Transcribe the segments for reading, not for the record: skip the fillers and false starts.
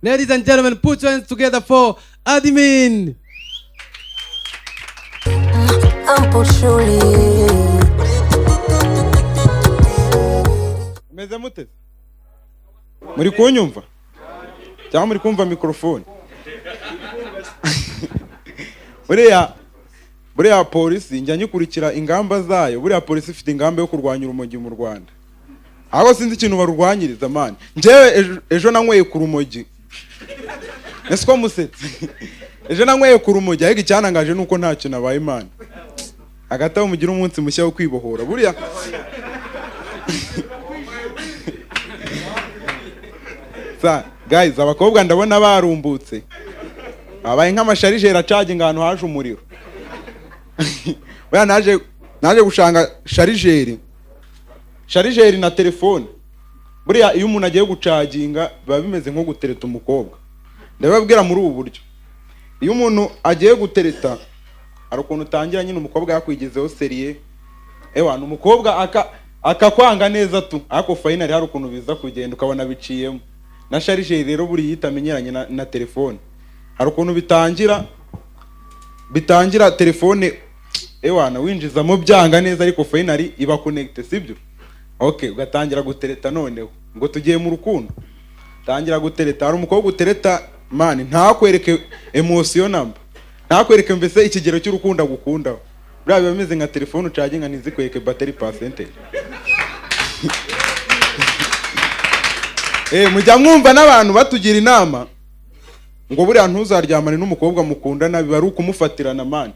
Ladies and gentlemen, put your hands together for Admin. I'm truly. Meze mute? Muri kunyumva cyangwa muri kumva mikorofone? Buriya polisi njya nyikurikira ingamba zayo. Buriya polisi ifite ingamba yo kurwanya urumogi mu Rwanda, aho sinzi ikintu barurwanyiriza, man. Njyewe ejo nanyweye ku rumogi. Ese ko musetse? Ejo nanyweye ku rumogi, ariko icyanangaje ni uko ntacyo nabaye, man. Hagati aho mugire umunsi mushya wo kwibohora. Buriya sa guys, abakobwa ndabona barumbutse, abaye nk'amasharijeri acaginga ahantu haje umuriro. Buriya naje gushanga chargeur na telefone. Buriya iyo umuntu agiye gucaginga biba bimeze nko gutereta umukobwa. Ndababwira muri ubu buryo: iyo umuntu agiye gutereta, hari ukuntu utangira nyine umukobwa yakwigezeho sérieux, ewa ni umukobwa akakwanga neza tu, ariko finally hari ukuntu biza kugenda ukabona biciyemo. Na chargeur rero buriya itamenyeranye na telefone, hari ukuntu bitangira telefone ewana winjizamo byanga neza, ariko finally iba connected, sibyo? Okay, ugatangira gutereta. Noneho ngo tugiye mu rukundo, tangira gutereta. Hari umukobwa utereta, man, ntakwereke emotion namba, ntakwereke mbese ikigero cy'urukundo agukundaho. Buriya biba bimeze nka telefone ucaginga ntizikwereke battery percentage. Mujya mwumva n'abantu batugira inama ngo buriya ntuzaryamane n'umukobwa mukundana, biba ari ukumufatirana, man,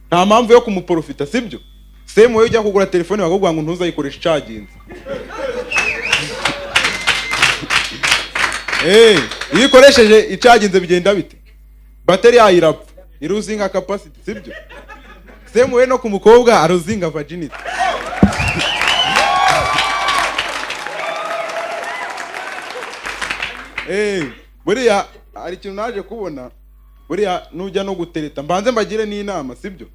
nta mpamvu yo kumuprofita, sibyo? Same wowe ujya kugura telefone bakakubwira ngo ntuzayikoreshe icaginze. Iyo ikoresheje icaginze bigenda bite? Bateri yayo irapfa, iruzinga capacity, sibyo? Same way no ku mukobwa aruzinga virginity. Buriya hari ikintu naje kubona. Buriya nujya no gutereta, mbanze mbagire n'inama, sibyo?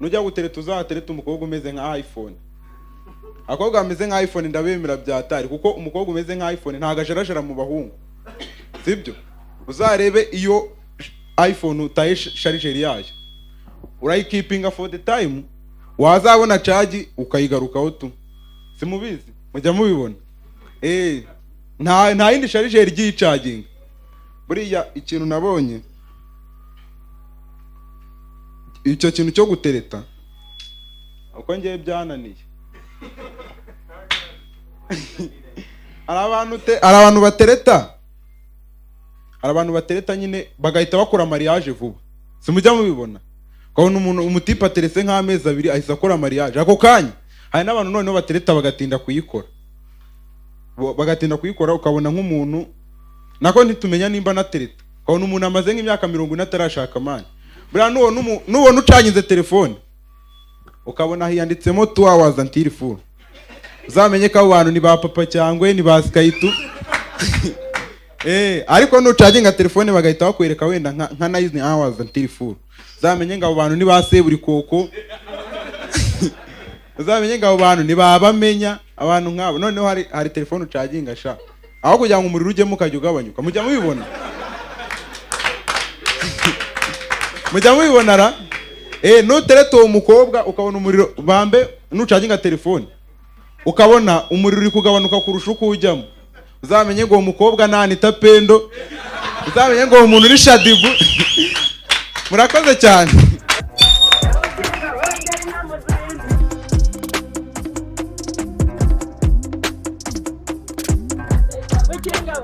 Nujya gutereta uzatereta umukobwa umeze nka iPhone. Abakobwa bameze nka iPhone ndabemera byatari, kuko umukobwa umeze nka iPhone ntago ajarajara mu bahungu, sibyo? Uzarebe iyo iPhone utaye chargeur yayo, urayikeepinga for the time, wazabona charge ukayigarukaho tu. Simubizi, mujya mubibona. Nta yindi chargeur igiye icaginga. Buriya ikintu nabonye, icyo kintu cyo gutereta, uko ngiye byananiye. Hari abantu batereta nyine bagahita bakora mariage vuba, simujya mubibona? Ukabona umuntu umutipe ateretse nk'amezi 2 ahise akora mariage ako kanya. Hari n'abantu noneho batereta bagatinda kuyikora. Bagatinda kuyikora, ukabona nk'umuntu nako ntitumenya nimba anatereta, ukabona umuntu amaze nk'imyaka 40 atarashaka, man. Buriya nubona ucanyize telefone ukabona hiyanditsemo 2 hours until full, uzamenye ko abo bantu ni ba Papa Cyangwe, ni ba Skayitu. Ariko nucaginga telefone bagahita bakwereka wenda nka 9 hours until full, uzamenye ngo abo bantu ni ba Seburikoko, uzamenye ngo abo bantu ni ba Bamenya, abantu nk'abo. Noneho hari telefone ucaginga sha, aho kugira ngo umuriro ujyemo ukajya ugabanyuka. Mujya mubibona? Mujya mubibona ra? Nutereta uwo mukobwa ukabona umuriro bambe, nucaginga telefone ukabona umuriro uri kugabanuka kurusha uko ujyamo, uzamenye ngo uwo mukobwa nta Anita Pendo, uzamenye ngo uwo muntu uri Shadibu. Murakoze cyane. Ukinga.